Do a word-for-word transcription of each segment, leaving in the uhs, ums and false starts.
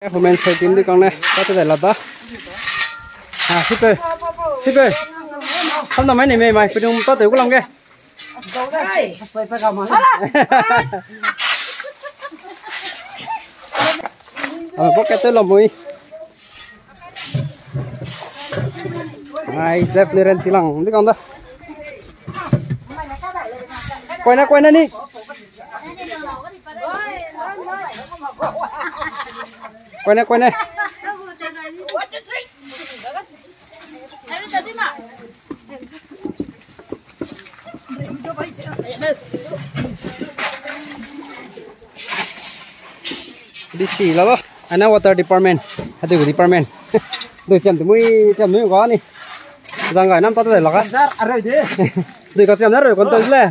Women side team di kang ne, pa te dai la da. Ah, sipe. Sipe. Sam da mai ne mei mai, pedung pa te ku lam ge. Ah, pocket te lo mui. Ai, zep le ren silang, di kang da. Koine, koine ni. Koine, koine. Di si la ba. Ana water department. Hadu department. Dui cham tu mui, cham mui ga ni. Zang gai nam ta te la ga. Sir, areu de. Dui ka cham na reu kon ta le.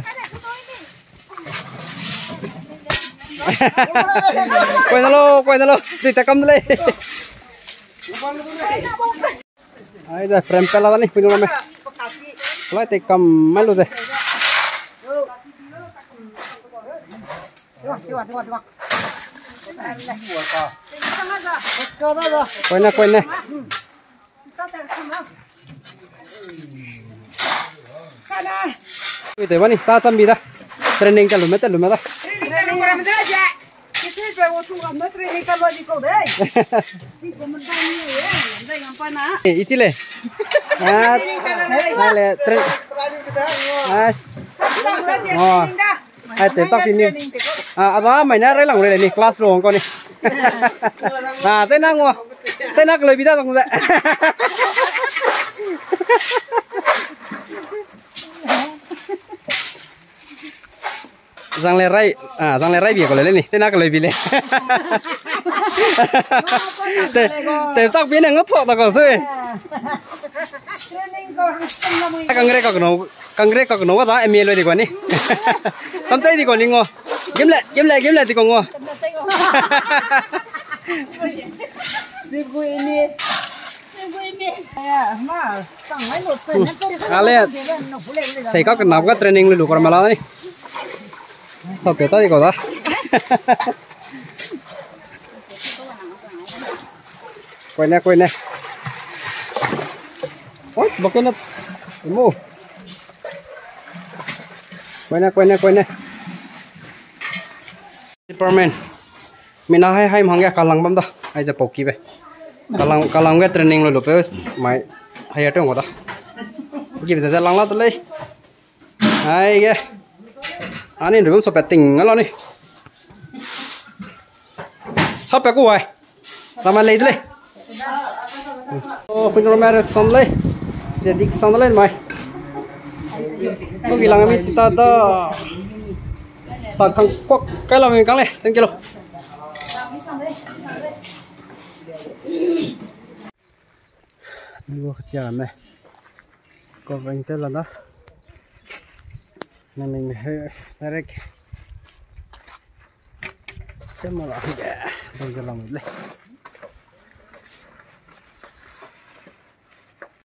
Koine lo, koine lo. Dui ta kam le. Ai da, frame pela ni, puinung me. Lai te kam mai lu ze. Koine, koine. Ui, te bani, sa chambi da. Training ta lume, ta lume da. Eh, ichi le. Ah, ale, train. Ah. Oh. Ai, te tak ni. Ah, aba mai na rai lang re ni, class lo ko ni. Ah, te na ngo. Te na keloi bi da dong ze. Zang le rai, ah, zang le rai bi ko le ni. Te na keloi bi le. Te, te tak bi ne ngo thok da ko sui. Kangre ka keno, kangre ka keno wa za M A lo di ko ni. Tam tai di ko ni ngo. Gimle, gimle, gimle di ko ngo. Ale, sei ka kenap ka training lu lu kor mala ni. Sa te ta di ko da. Koine, koine. Oi, bakena. Mo. Koine, koine, koine. Department. Mina hai, hai mhang ge kalang bam da. Ai ze pau ki be. Kalang, kalang ge training lu lu pe mai. Hai ya tong da. Ki be ze lang la de lei. Ai ge. Ani ndu so pe ting ngalo ni. Sa pe ku wai. Rama lei de lei. Oh, kun rama re san lei. Ze dik san lei mai. Ko gi lang mi chita da. Ta kang kok kai la mi kang lei. Thank you lo. Ni wo chia me. Ko bang te la da. Na ming he direct. Te mo la ge. Dong ge la mo le.